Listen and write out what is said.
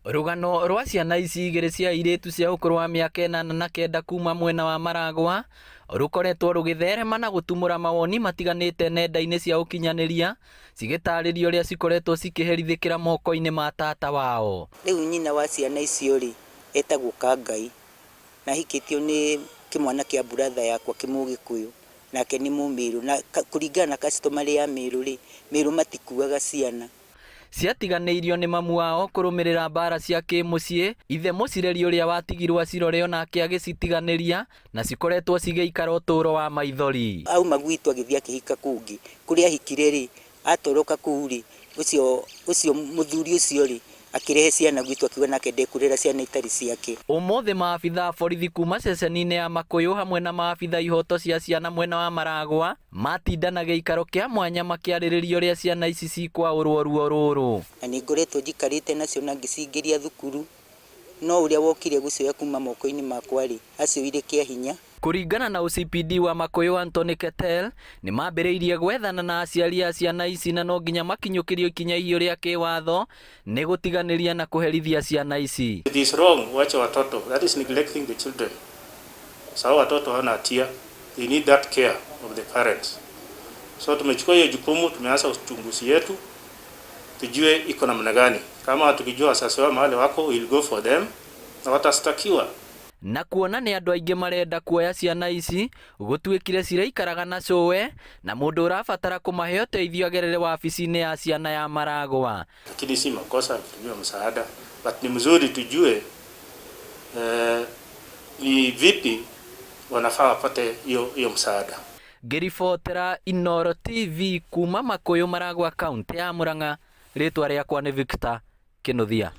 Rũgano rwa ciana ici igĩrĩ cia airĩtu cia ũkũrũ wa mĩaka 8 na 9 kuma mwena wa Maragwa rũkoretwo rũgĩtherema na gũtumũra mawoni matiganĩte nenda-inĩ cia ũkinyanĩria cigĩtarĩria ũrĩa cikoretwo cikĩherithĩkĩra moko-inĩ ma tata wao. Rĩu nyina wa ciana icio rĩ, etagwo Kangai, na ahikĩtio nĩ kĩmwana kĩa brother yakwa kĩmũgĩkũyũ, nake nĩ Mũmĩrũ. Na kũringana na customary ya Mĩrũ rĩ, Mĩrũ matikuaga ciana. Ciatiganĩirio nĩ mamu wao kũrũmĩrĩra mbara cia kĩmũciĩ, ithe mũcireri ũrĩa watigirwo acirore onake agĩcitiganĩria na cikoretwo cigĩikara ũtũũro wa maithori. Auma gwitũ agĩthiĩ akĩhika kũngĩ, kũrĩa ahikire rĩ, atoroka kũu rĩ, ũcio ũcio mũthuri ũcio rĩ, akĩrehe ciana gwitũ akiuga nake ndekũrera ciana itarĩ ciake. Ũmũthĩ maabitha a borithi kuma ceceni-inĩ ya Makũyũ hamwe na maabitha ihoto cia ciana mwena wa Maragwa matinda na gĩikaro kĩa mwanya makĩarĩrĩria ũrĩa ciana ici cikwaũrwo ruo rũrũ. Na nĩ ngoretwo njikarĩte nacio na ngĩcingĩria thukuru, no ũrĩa wokire gũcioya kuma moko-inĩ makwa rĩ, acioire kĩa hinya. Kũringana na OCPD wa Makũyũ Anthony Ketel, nĩ mambĩrĩirie gwethana na aciari a ciana ici na no nginya makinyũkĩrio ikinya ihiũ rĩa kĩwatho nĩ gũtiganĩria na kũherithia ciana ici. It is wrong kuacha watoto, that is neglecting the children. Sababu watoto hawana hatia, they need that care of the parents. So tumechukua hiyo jukumu, tumeanza uchunguzi yetu tujue iko namna gani. Kama tukijua wazazi wao mahali wako, we'll go for them na watastakiwa. Na kuona nĩ andũ aingĩ marenda kuoya ciana ici, gũtuĩkire ciraikaraga na cũwe na mũndũ ũrabatara kũmahe ũteithio agerere wabici-inĩ ya ciana ya Maragwa. Lakini si makosa kutumia msaada, but ni mzuri tujue ni vipi wanafaa wapate hiyo hiyo msaada. Ngĩribotera Inooro TV kuma Makũyũ, Maragwa, kaũntĩ ya Murang'a, rĩtwa rĩakwa nĩ Victor Kĩnuthia.